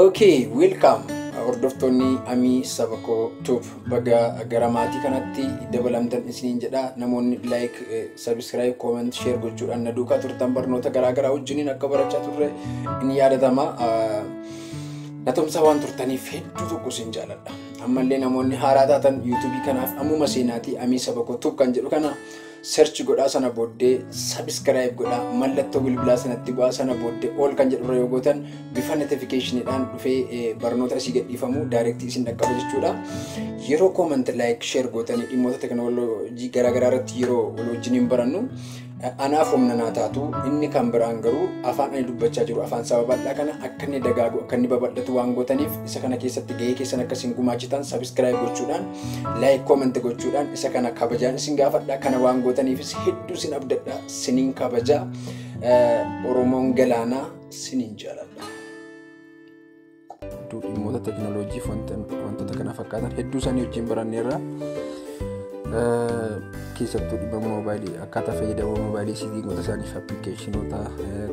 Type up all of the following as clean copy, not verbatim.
Okay, welcome. Hordoftoonni Amii Saba Koo Tube, baga gara maatii kanatti dabalamtan isiniin jedha. Namoonni like, subscribe, comment, share gochuudhaan na duukaa turtan barnoota garaagaraa wajjiniin akka barachaa turre in yaadatama. Na tumsaa waan turtaniif hedduu tokko isin jaaladha. Ammallee namoonni haaraa taatan YouTubeii kanaaf ammuma seenaatii Amii Saba Koo Tube kan jedhu kana search godhaa, sana booddee subscribe godhaa, mallattoo bilbilaa sanatti bu'aa, sana booddee all kan jedhurra yoo gootan bifa notificationiidhaan dhufee barnoota asii gadhiifamu directii isin dhaqqaba jechuudha. Yeroo comment, like, share gootanii dhimmoota teekinooloojii garaagaraa irratti yeroo wal wajjiniin barannu anaaf humna naa taatu. Inni kan biraan garuu afaan ani dubbachaa jiru, afaan saba bal'aa kana akka inni dagaagu, akka inni babal'atu waan gootaniif, isa kana keessatti gahee keessan akka isin gumaachitan subscribe gochuudhaan, like, comment gochuudhaan isa kana kabajaan isin gaafadha. Kana waan gootaniifis hedduu isin abdadha, sinin kabajaa. Oromoon galaanaa, sinin jaaladha. Dhimmoota teekinooloojii wantoota kana fakkaatan hedduu isaanii wajjin baranneerra. Keessattuu dhimma moobaayilii, akkaataa fayyadama moobaayilii, settingoota isaaniif, applicationoota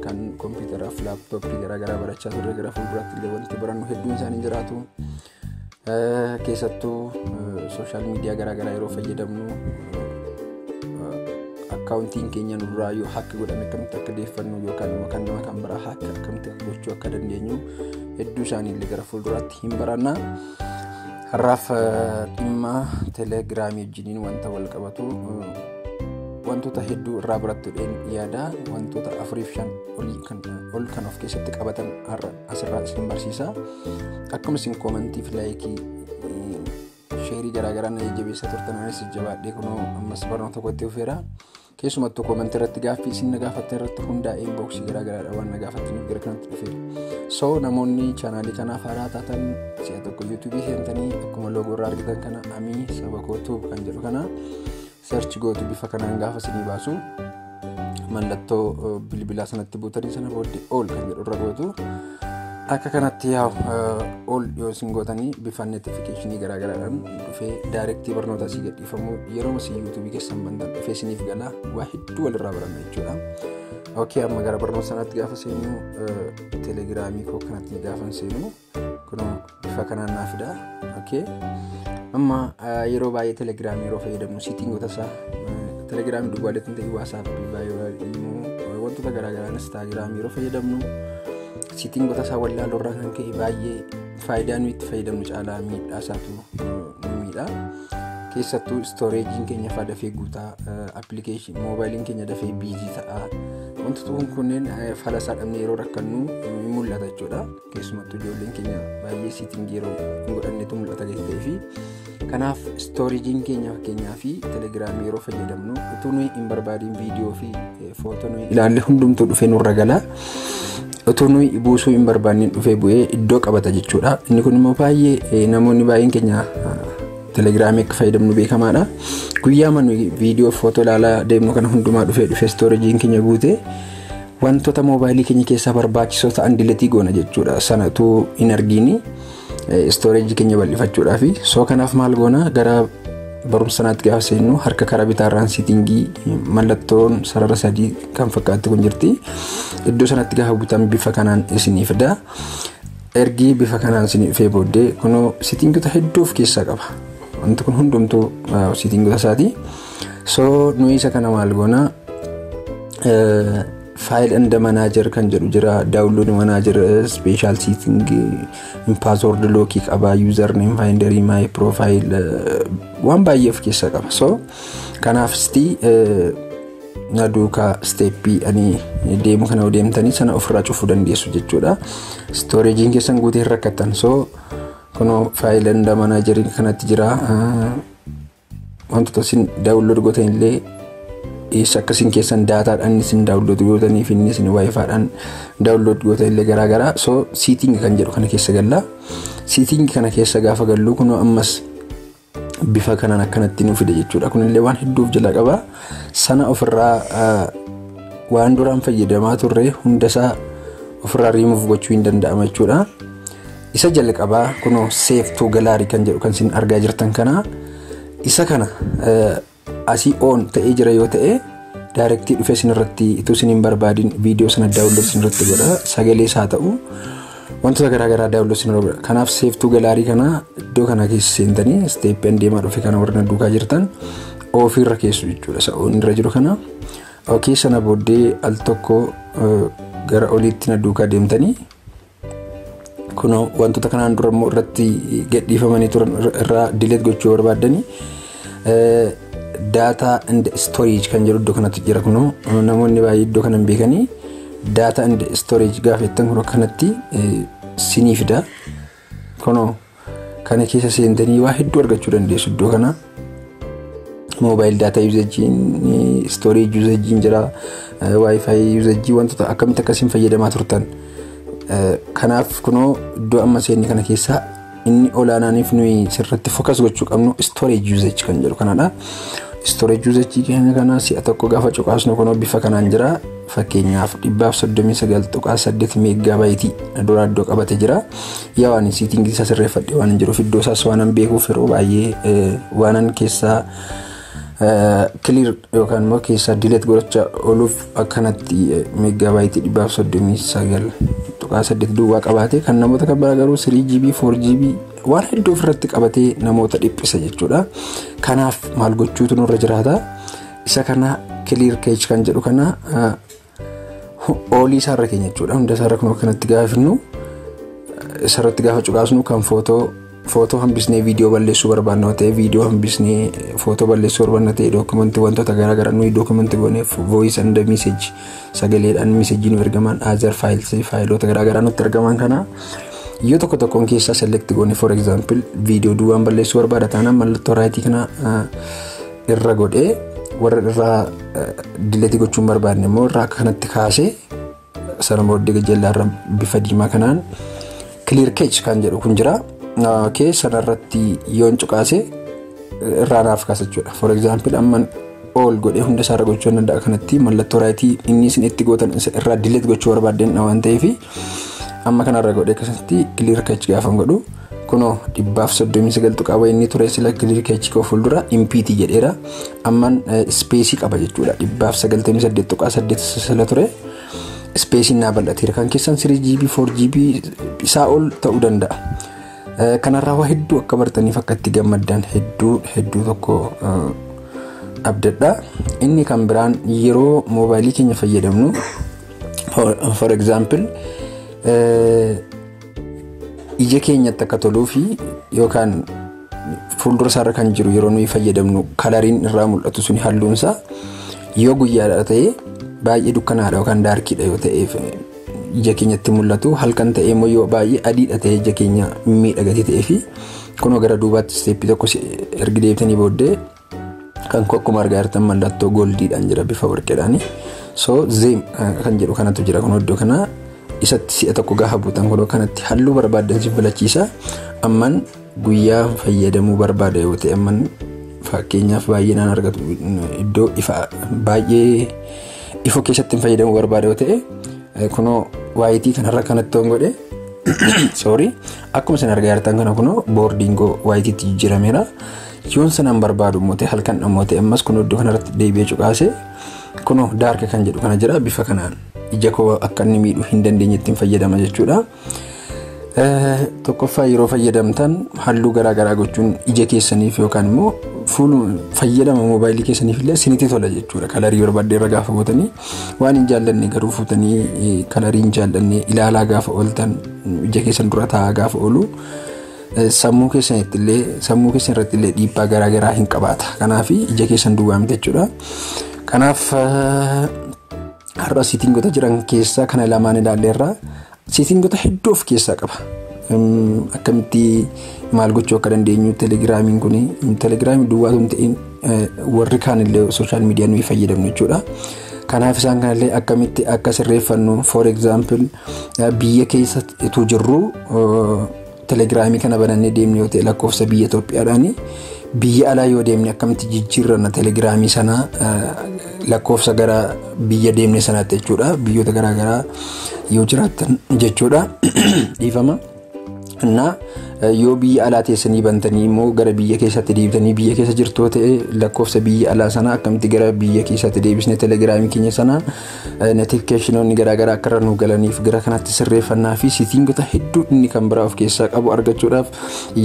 kan kompiitaraaf laaptooppii garaagaraa barachaa turre. Gara fuulduraatti illee wanti barannu hedduun isaanii jiraatu. Keessattuu social media garaagaraa yeroo fayyadamnu accountiin keenya nurraa yoo hack godhame akkamitti akka deeffannu, yookaan immoo kan nama kan biraa hack akkamitti akka gochuu akka dandeenyu hedduu isaanii illee gara fuulduraatti hin baranna. Har'aaf dhimma teelegiraamii wajjiniin wanta wal qabatu wantoota hedduu irraa barattuudhaan yaada. Wantoota afuriif shan olii kan ol kan of keessatti qabatan har'a asirraa isin barsiisa. Akkuma isin commentiif likeii, shareii garaagaraa na jajjabeessaa turtan, anis jabaadhee kunoo ammas barnoota tokkotti dhufeera. Keessumattuu commentii irratti gaaffii isin na gaafattan irratti hundaa'ee inboxii garaagaraadha waan na gaafattaniif gara kanatti dhufeera. So namoonni channelii kanaaf haaraa taatan si'a tokko YouTubeii seentanii akkuma logo irraa argitan kana Amii Saba Koo Tube kan jedhu kana search gootu. Bifa kanaan gaafa isinii baasu mallattoo bilbilaa sanatti buutanii sana booddee all kan jedhu irra gootu. Akka kanatti yaa'u all yoo isin gootanii bifa notificationii garaagaraadhaan dhufee directii barnoota asii gadhiifamu yeroo asii YouTubeii keessan bantan dhufee isiniif gala. Waa hedduu walirraa baranna jechuudha. Okay, amma gara barnoota sanaatti gaafa seenu, teelegiraamii koo kanatti gaafa seenu kunoo bifa kanaan naa fida. Okay. Amma yeroo baay'ee teelegiraamii yeroo fayyadamnu settingoota isaa, teelegiraamii duwwaaleetti ta'e, WhatsAppii, Viberii, wantoota garaagaraa, Instagramii yeroo fayyadamnu settingoota isaa wallaaluu irraa kan ka'e baay'ee faayidaa nuyi itti fayyadamnu caalaa miidhaa isaatu nu miidha. Keessattuu storageiin keenya faa dafee guutaa, applicationii moobaayiliin keenya dafee busy ta'a. Wantoota kun kunneen fala isaa dhabnee yeroo rakkannu ni mul'ata jechuudha. Keessumattuu ijoolleen keenya baay'ee settingii yeroo hin godhannetu mul'ata gadi ta'ee fi kanaaf storageiin keenya, fakkeenyaa fi teelegiraamii yeroo fayyadamnu, utuu nuyi hin barbaadiin viidiyoo fi footoo nuyi ilaalle hundumtuu dhufee nurra gala. Utuu nuyi buusuu hin barbaanne dhufee bu'ee iddoo qabata jechuudha. Inni kun immoo baay'ee namoonni baay'een keenya teelegiraamii akka fayyadamnu beekamaadha. Guyyaa nuyi viidiyoo, footoo ilaalaa deemnu kana hundumaa dhufee dhufee storageiin keenya guutee wantoota moobaayilii keenya keessaa barbaachisoo ta'an deleteii goona jechuudha. Sana utuu hin argiini storageii keenya bal'ifachuudhaafi. So kanaaf maal goona? Gara barumsa sanaatti gaafa seennu harka karaa bitaarraan settingii mallattoon sarara sadii kan fakkaatti kun jirti. Iddoo sanatti gaafa butan bifa kanaan isinii fida. Ergi bifa kanaan isinii dhufee booddee kunoo settingoota hedduu of keessaa qaba. Wanti kun hundumtuu settingoota isaati. So nuyi isa kana maal goona? File and manager kan jedhu jira, download manager, special setting, password lockii qaba, username finderii, my profile, waan baay'ee of keessaa qaba. So kanaaf sti na duukaa steppii ani deemu kana deemtanii sana ofirraa cufuu dandeessu jechuudha. Storageiin keessan guutee hin rakkattan. So kunoo file and managerii kanatti jira. Wantoota isin download gootan illee, eessa akkasiin keessan datadhaan isin download gootanii fi inni isin WiFidhaan download gootan illee garaagaraa. So setting kan jedhu kana keessa galla. Setting kana keessa gaafa gallu kunoo ammas bifa kanaan akkanatti nu fide jechuudha. Kunillee waan hedduuf jala qaba. Sana ofirraa waan duraan fayyadamaa turre hundasaa ofirraa riimuuf gochuu hin danda'ama jechuudha. Isa jalqabaa kunoo save to gallery kan jedhu kan isin argaa jirtan kana, isa kana asii on ta'ee jira yoo ta'e directii dhufee isin irratti utuu isin hin barbaadin viidiyoo sana download isin irratti godha, sagalees haa ta'u. Wantoota garaagaraa download sin godha. Kanaaf save to gallery kana iddoo kana keessa seentanii steppiin deemaa dhufe kana warra duukaa jirtan ofiirra keessu jechuudha. Isa irra jiru kana. Okay, sana booddee al tokko gara oliitti na duukaa deemtanii kunoo wantoota kanaan dura immoo irratti gadhiifamanii turan irraa delete gochuu barbaaddanii, data and storage kan jedhu iddoo kanatti jira. Kunoo namoonni baay'ee iddoo kana hin beekanii. Data and storage gaafa jettan kunoo kanatti sinii fida. Kunoo kana keessa seentanii waa hedduu argachuu dandeessu iddoo kana. Mobile data usageiin, storage usageiin jira, WiFi usage, wantoota akkamitti akkasiin fayyadamaa turtan. Kanaaf kunoo iddoo amma seenne kana keessaa inni olaanaaniif nuyi sirratti focus gochuu qabnu storage usage kan jedhu kanadha. Storage usage kana si'a tokko gaafa cuqaasnu kunoo bifa kanaan jira. Fakkeenyaaf 139.8 megabyte dura iddoo qabate jira. Yaa waan setting isaa sirreeffadhe waan jiruuf, iddoo isaas waan beekuuf, yeroo baay'ee waanan keessaa clear yookaan immoo keessaa delete godhachaa ooluuf akkanatti megabyte 139.8 duwwaa qabaate. Kan namoota kan biraa garuu 3 GB, 4 GB waan hedduu ofirratti qabatee namoota dhiphisa jechuudha. Kanaaf maal gochuutu nurra jiraata? Isa kana clear cache kan jedhu kana all isaarra keenya jechuudha. Hunda isaarra kun akkanatti gaafa isarratti gaafa cuqaasnu, kan footoo footoo hambisnee viidiyoo balleessuu barbaanna ta'e, viidiyoo hambisnee footoo balleessuu barbaanna ta'e, dookumentii, wantoota garaagaraa nuyi dookumentii gooneef, voice and message, sagaleedhaan message nu ergaman, other files, faayiloota garaagaraa nutti ergaman kana yoo tokko tokkoon keessaa select goone, for example viidiyoo duwwaan balleessuu barbaada taanaan, mallattoo right kana irra godhee, warra irraa delete gochuun barbaadne immoo irraa akka kanatti kaasee, sana booddee gajeellaarra bifa diimaa kanaan clear cache kan jedhu kun jira. Okay, sanarratti yoon cuqaase irraa naaf kaasa jechuudha. For example amman all godhee hunda isaarra gochuu danda'a. Kanatti mallattoo right inni isin itti gootan irraa delete gochuu barbaaddeen waan ta'eef, amma kanarra godhee akkasitti clear cache gaafa godhu, kunoo 139 tuqaa inni ture sila clear cache koo fuuldura empty jedheera. Amman space qaba jechuudha. 198.8 sila ture. Spaceiin naa bal'ateera. Kan keessan 3 GB, 4 GB isaa ol ta'uu danda'a. Kanarraa waa hedduu akka bartaniif akka itti gammaddan hedduu hedduu tokko abdadha. Inni kan biraan yeroo moobaayilii keenya fayyadamnu, for example ija keenyatti akka toluu fi yookaan fuuldura isaarra kan jiru yeroo nuyi fayyadamnu coloriin irraa mul'atu suni halluunsaa yoo guyyaadha ta'e baay'ee dukkanaadha yookaan darkiidha yoo ta'eef ija keenyatti mul'atu, halkan ta'e immoo yoo baay'ee adiidha ta'e ija keenya miidhagatee ta'ee fi kunoo gara duubaatti step tokko ergi deebitanii booddee kan akkuma argaa jirtan mallattoo goldiidhaan jira, bifa warqeedhaani. So theme kan jedhu kanatu jira. Kun iddoo kana isatti si'a tokko gaafa buutan kunoo kanatti halluu barbaaddan si filachiisa. Amman guyyaa fayyadamuu barbaada yoo ta'e, amman fakkeenyaaf baay'inaan argatu iddoo ifa baay'ee ifoo keessatti hin fayyadamuu barbaada yoo ta'e, kunoo white kanarra kanatti on godhe, sorry, akkuma isin argaa jirtan kana kunoo bordiin koo whiteitti jijjiirameera. Yoon sanaan barbaadu immoo ta'e, halkan immoo ta'e, ammas kunoo iddoo kanarratti deebi'ee cuqaase, kunoo dark kan jedhu kana jira. Bifa kanaan ija koo akka inni miidhuu hin dandeenye ittiin fayyadama jechuudha. Tokkoffaa yeroo fayyadamtan halluu garaa garaa gochuun ija keessaniif yookaan immoo fuuluma fayyadama moobaayilii keessaniif illee isinitti tola jechuudha. Color barbaadde irra gaafa gootanii, waan hin jaallanne garuu fuutanii color hin jaallanne ilaalaa gaafa ooltan, ija keessan dura taa'aa gaafa oolu, sammuu keessanitti illee, sammuu keessan irratti illee dhiibbaa garaa garaa hin qabaata. Kanaaf ija keessan duwwaa miti jechuudha. Kanaaf har'a settingoota jiran keessaa kana lamaan ilaalleerra. Settingoota hedduu of keessaa qaba. Akkamitti maal gochuu akka dandeenyu, telegiraamiin kun telegiraamii duwwaa hin ta'in, warri kaan illee social media nuyi fayyadamnu jechuudha. Kanaaf isaan kanallee akkamitti akka sirreeffannu, for example biyya keessa itoo jirru telegiraamii kana banannee deemne yoo ta'e lakkoofsa biyya Itoophiyaadhaani, biyya alaa yoo deemne akkamitti jijjiirranna telegiraamii sana lakkoofsa gara biyya deemne sanaatti jechuudha. Biyyoota garaagaraa yoo jiraattan jechuudha. Dhiifama. Innaa yoo biyya alaa teessanii bantanii immoo gara biyya keessatti deebitanii biyya keessa jirtu ta'e, lakkoofsa biyya alaa sana akkamitti gara biyya keessatti deebisne Telegiraamii keenya sana notificationoonni garaagaraa akka irra nu galaniif gara kanatti sirreeffannaa fi settingota hedduu inni kan biraa of keessaa qabu argachuudhaaf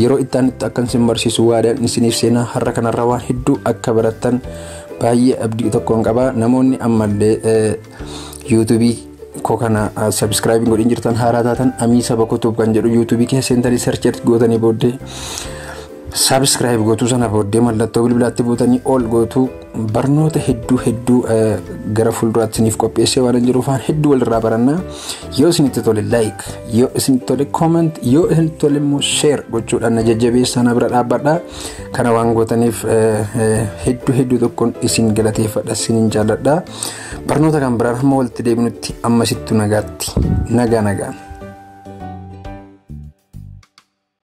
yeroo itti aanutti akkan isin barsiisu waadaan isiniif seenaa. Har'a kanarraa waan hedduu akka barattan baay'ee abdii tokkoon qaba. Namoonni ammallee YouTubeii koo kana subscribe godhin jirtan, haaraa taatan, Amii Saba Kutub kan jedhu YouTubeii keessa seentanii search gootanii booddee subscribe gootuu, sana booddee mallattoo bilbilaatti buutanii ol gootuu. Barnoota hedduu hedduu gara fuulduraatti isiniif qopheessee waan jiruuf waan hedduu walirraa barannaa. Yoo isinitti tole like, yoo isinitti tole comment, yoo isinitti tole immoo share gochuudhaan na jajjabeessaa, na bira dhaabbadha. Kana waan gootaniif hedduu hedduu tokkoon isin galateeffadha, isinin jaalladha. Barnoota kan biraan hamma walitti deebinutti ammasittu nagaatti, nagaa nagaan.